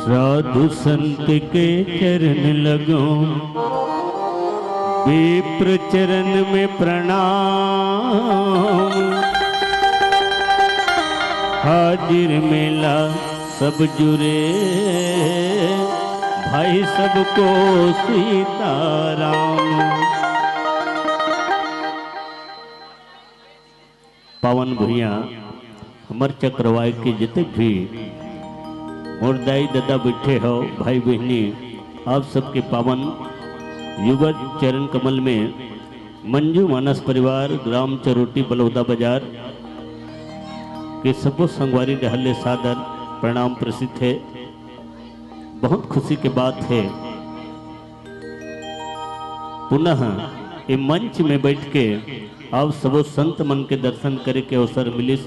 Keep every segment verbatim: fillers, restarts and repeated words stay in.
साधु संत के चरण लगो, विप्र चरण में प्रणाम। हाजिर मेला सब जुरे, भाई सबको सीताराम। पावन भुइयां हमर चक्रवाय के जितेक भी मोर दाई ददा बइठे हो, भाई बहिनी, आप सबके पावन युगल चरण कमल में मंजू मानस परिवार, ग्राम चरोटी, बलौदा बाजार के सबो संगवारी डहर ले सादर प्रणाम प्रेषित हे। बहुत खुशी के बात हे, पुनः ए मंच में बइठ के आप सबो संत मन के दर्शन करे के अवसर मिलिस।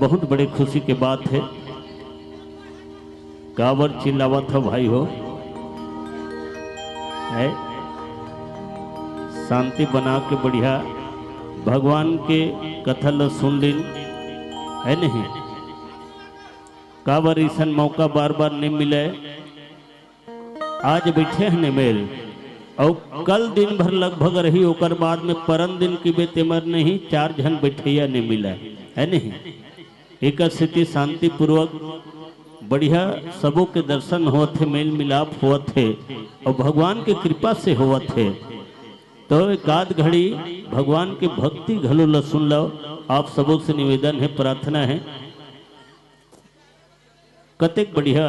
बहुत बड़े खुशी के बात हे। काबर चिल्लावत हो भाई हो? है? शांति बना के बढ़िया भगवान के कथा ल सुन लिन, है नहीं? काबर अइसन मौका बार-बार नइ मिले। आज बइठे हन एमेर, अउ कल दिन भर लगभग रही, ओकर बाद में परन दिन कहिबे तेमर नहीं, चार झन बइठइया नइ मिले, है नहीं? एकर सेती शांतिपूर्वक बढ़िया सबो के दर्शन होवत हे, मेल मिलाप होवत हे, अउ भगवान के कृपा से होवत हे। तो एक आध घड़ी भगवान के भक्ति घलो ल सुन लो। आप सबो से निवेदन हे, प्रार्थना हे। कतेक बढ़िया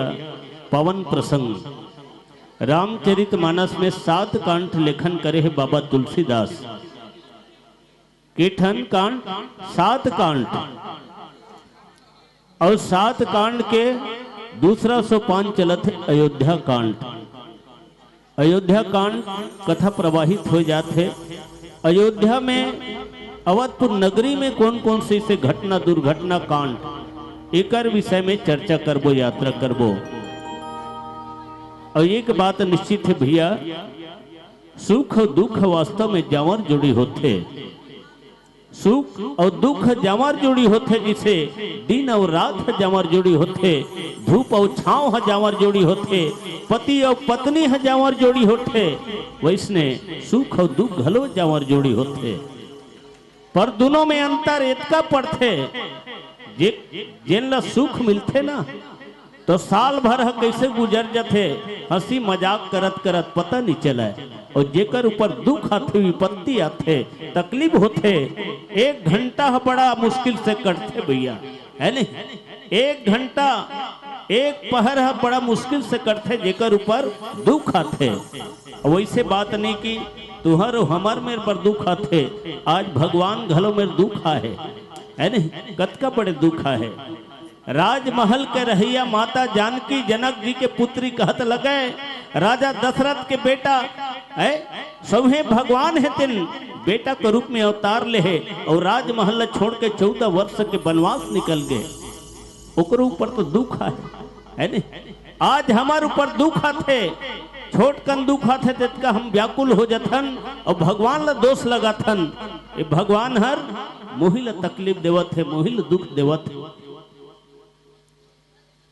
पावन प्रसंग। रामचरित मानस में सात कांड लेखन करे हे बाबा तुलसीदास। के ठन कांड? सात कांड। अउ सात कांड के दूसरा सोपान चलत हे अयोध्या कांड। अयोध्या कांड कथा प्रवाहित हो जात हे। अयोध्या में, अवधपुर नगरी में कौन कौन से, से घटना, दुर्घटना कांड, एकर विषय में चर्चा करबो, यात्रा करबो। अउ एक बात निश्चित हे भैया, सुख अउ दुख वास्तव में जांवर जोड़ी होथे। सुख अउ दुख जांवर जोड़ी होथे, जइसे दिन अउ रात ह जांवर जोड़ी होथे, धूप अउ छांव ह जांवर जोड़ी होथे, पति अउ पत्नी ह जांवर जोड़ी होथे, वइसने सुख अउ दुख घलो जांवर जोड़ी होथे। पर दूनों में अंतर एतका पड़थे, जे, जेन ल सुख मिलथे ना, तो साल भर ह कइसे गुजर जथे, हंसी मजाक करत करत पता नइ चलय। अउ जेकर ऊपर दुख आथे, विपत्ति आथे, तकलीफ होथे, एक घंटा ह बड़ा मुश्किल से कटथे भैया, है नहीं? एक घंटा, एक पहर ह बड़ा मुश्किल से कटथे, जेकर ऊपर दुख आथे। अउ वइसे बात नहीं कि तुहर अउ हमर मेर बर दुख आथे, आज भगवान घलो मेर दुख आहे, है नहीं? कतका बड़े दुख आहे। राजमहल के रहइया माता जानकी जनक जी के पुत्री कहत लगे, राजा दशरथ के बेटा है, सौहे भगवान हे, तेन बेटा के रूप में अवतार ले हे अउ राजमहल ल छोड़ के चौदह वर्ष के वनवास निकल गे। ओकरो ऊपर तो दुख आहे, है नहीं? आज हमर ऊपर दुख आथे, छोटकन दुख आथे, तेतका हम व्याकुल हो जथन अउ भगवान ल दोष लगाथन, ए भगवान हर मोही ल तकलीफ देवत हे, मोही ल दुख देवत हे।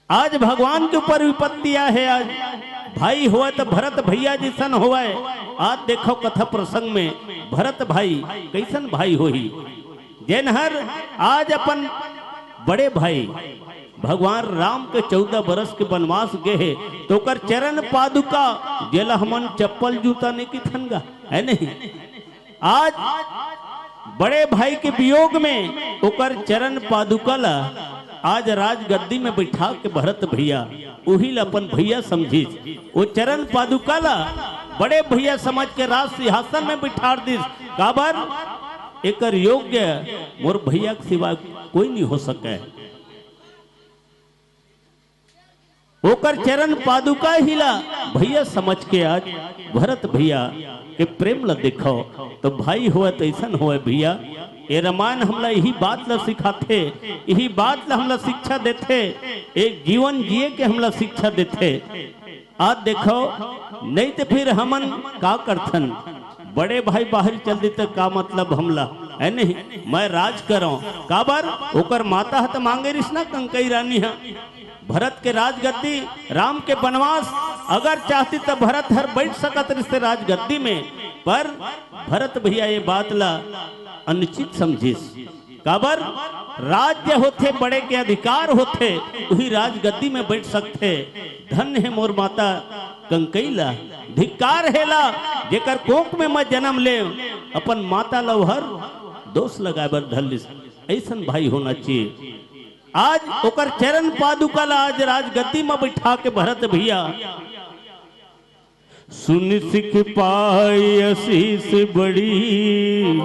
आज भगवान के ऊपर विपत्ति आहे। आज भाई होवय त भरत भैया जइसन होवय। आज देखव कथा प्रसंग में भरत भाई कइसन भाई होही, जेन हर आज अपन बड़े भाई भगवान राम के चौदह बरस के वनवास गे हे, त ओकर चरण पादुका, जेला हमन चप्पल जूता नइ किथन गा, है नहीं? आज बड़े भाई के वियोग में ओकर चरण पादुका ला आज राजगद्दी में बइठा के भरत भैया, उही ला अपन भैया समझिस, ओ चरण पादुका ला बड़े भैया समझ के राज सिंहासन में बिठार दिस। काबर? एकर योग्य मोर भैया के सिवा कोई नहीं हो सके। ओकर चरण पादुका ही ला भैया समझ के आज भरत भैया के प्रेम ला देखव, त भाई होवय त अइसन होवय भैया। ए रामायण हमला इही बात ला सिखाथे, इही बात ला हमला शिक्षा देथे, एक जीवन जिए के हमला शिक्षा देथे। आज देखव, नहीं त फिर हमन का करथन? बड़े भाई बाहर चल देथे, का मतलब हमला? है नहीं, मैं राज करंव। काबर? ओकर माता ह त मांगे रिहिस ना, कंकई रानी ह, भरत के राजगद्दी, राम के बनवास। अगर चाहती त भरत हर बइठ सकत रिहिस राजगद्दी में, पर भरत भैया ये बात ला अनुचित समझिस। काबर? राज्य होथे, बड़े के अधिकार होथे, उही राजगद्दी में बइठ सकथे। धन्य हे मोर माता कंकई ला, धिक्कार हे ला, जेकर कोख में मैं जनम लेंव, अपन माता ला ओहर दोष लगाए बर धर लिस। अइसन भाई होना चाहिए। आज ओकर चरण पादुका ला आज राजगद्दी में बइठा के भरत भैया सुनि सिख पाइ असीस बड़ी,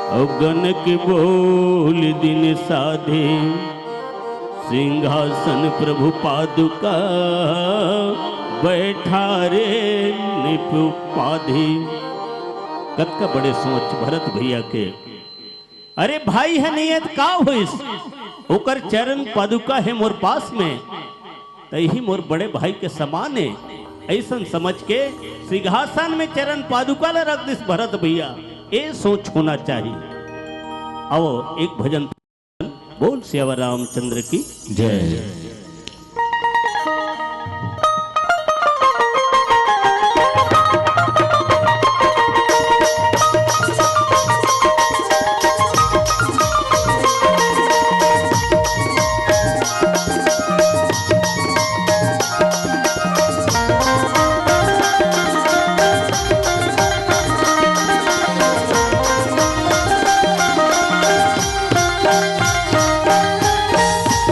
अउ गनक बोल दिन साधे, सिंहासन प्रभु पादुका, बैठारे नृप उपाधि। कतका बड़े सोच भरत भैया के। अरे भाई ह नइ हे त का होइस? ओकर चरण पादुका हे मोर पास में, त इही मोर बड़े भाई के समान हे। अइसन समझ के सिंहासन में चरण पादुका ला रख दिस भरत भैया। ए सोच होना चाहिए। आओ एक भजन। बोल सियावर रामचंद्र की जय।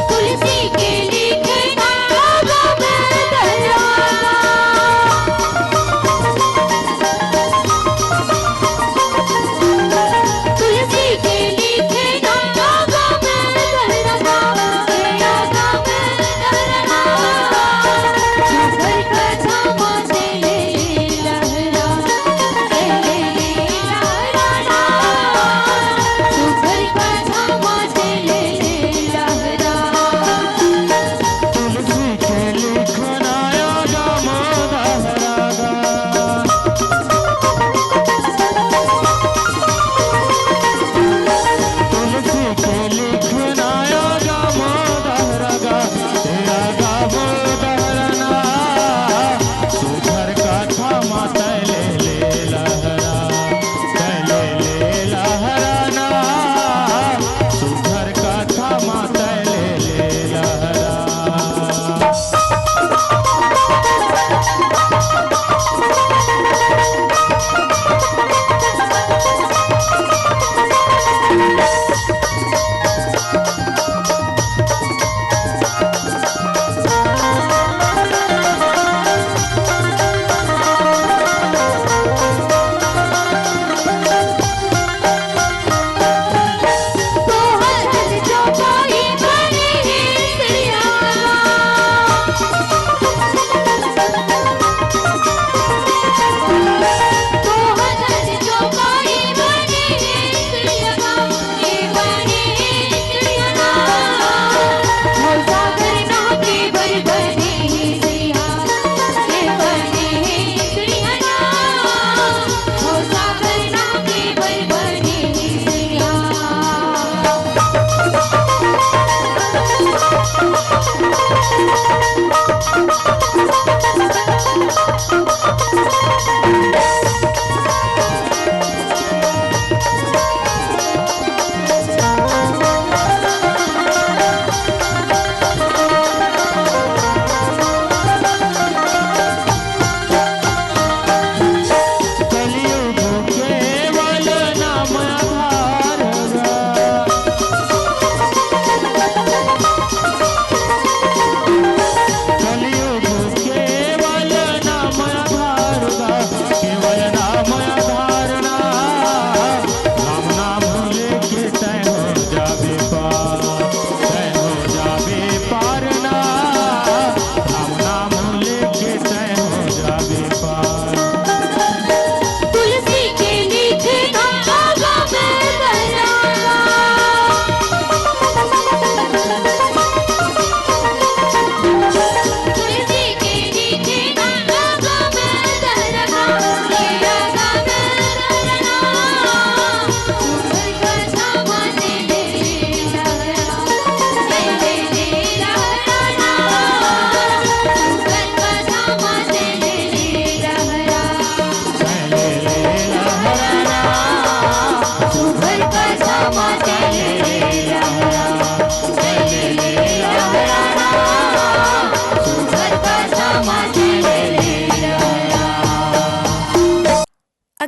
तुलसी के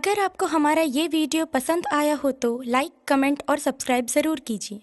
अगर आपको हमारा ये वीडियो पसंद आया हो तो लाइक, कमेंट और सब्सक्राइब ज़रूर कीजिए।